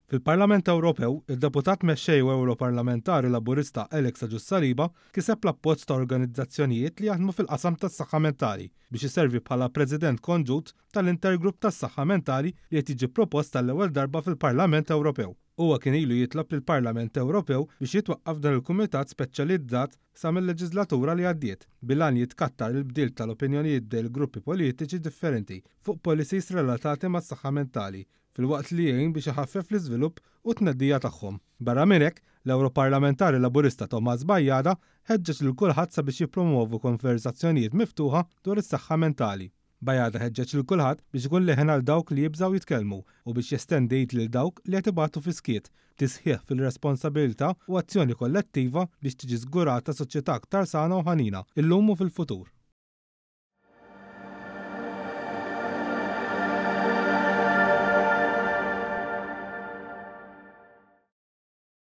Fil-Parlament Ewropew, id-Deputat Mexxej u Ewroparlamentari Laburista Alex Agius Saliba kiseb l-appoġġ ta' organizzazzjonijiet li jaħdmu fil-qasam tas-saħħa mentali biex iservi bħala President Konġut tal-Intergrupp tas-Saħħa Mentali li qed jiġi propost għall-ewwel darba fil-Parlament Ewropew. Huwa kien ilu jitlob lill-Parlament Ewropew biex jitwaqqaf dan il-kumitat speċjalizzat sa mil-leġiżlatura li għaddiet, bil-għan jitkattar il-bdil tal-opinjonijiet bejn il-gruppi politiċi differenti fuq policies relatati mas-saħħa mentali filwaqt li jgħin biex iħaffef l-iżvilupp u t-tnedija tagħhom. Barra minn hekk, l-Ewroparlamentari Laburista Tomás Bajada ħeġġeġ lil kulħadd sabiex jippromwovu konversazzjonijiet miftuħa dwar is-saħħa mentali. Bajada ħeġġeġ lil kulħadd biex ikun leħen għal dawk li jibżgħu jitkellmu u biex jestendi id lil dawk li qed ibatu fis-skiet, b'tisħiħ fil-responsabilità u azzjoni kollettiva biex tiġi żgurata soċjetà aktar sana u ħanina, illum u fil-futur.